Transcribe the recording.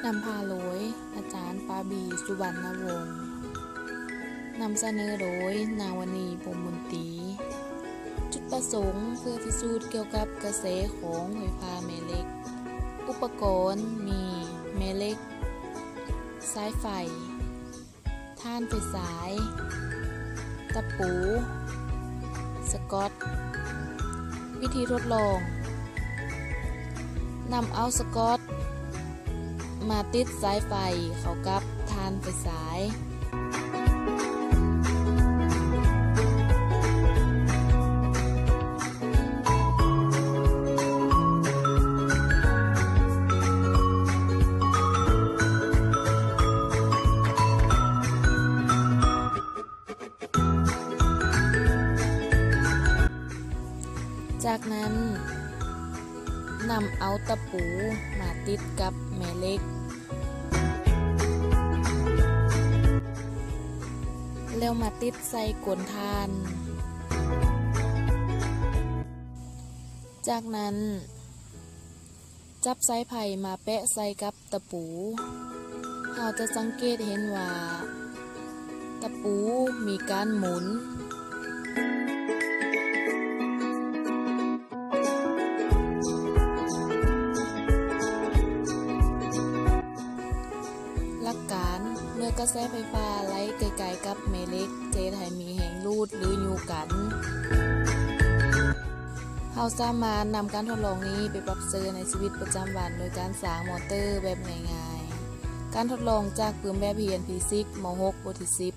ນຳພາໂດຍ ອາຈານ ປາບີ ສຸວັນນະວົງ. ນຳສະເໜີໂດຍ ນາງ ວັນນີ ພົມມົນຕີ. ຈຸດປະສົງ ເພື່ອພິສູດກ່ຽວກັບກະແສຂອງໄຟຟ້າແມ່ເຫຼັກ. ອຸປະກອນມີແມ່ເຫຼັກ, ສາຍໄຟ, ຖ່ານໄຟສາຍ, ຕະປູ, ສະກອດ. ວິທີທົດລອງ, ນຳເອົາສະກອດມາຕິດສາຍໄຟເຂົ້າກັບຖ່ານໄຟສາຍ. ຈາກນັ້ນ, ນຳເອົາຕະປູມາຕິດກັບແມ່ເຫຼັກ ແລ້ວມາຕິດໃສ່ກົ້ນຖ່ານ. ຈາກນັ້ນ, ຈັບສາຍໄຟມາແປະໃສ່ກັບຕະປູ. ເຮົາຈະສັງເກດເຫັນວ່າຕະປູມີການໝູນ. ຫຼັກການ, ເມື່ອກະແສໄຟຟ້າໄຫຼໃກ້ໆກັບແມ່ເຫຼັກ ຈະເຮັດໃຫ້ມີແຮງດູດ ຫຼື ຍູ້ກັນ. ເຮົາສາມາດນຳການທົດລອງນີ້ໄປປັບໃຊ້ໃນຊີວິດປະຈຳວັນ ໂດຍການສ້າງມໍເຕີແບບງ່າຍໆ. ການທົດລອງຈາກປຶ້ມແບບຮຽນຟີຊິກ ມໍຫົກ ບົດທີສິບ.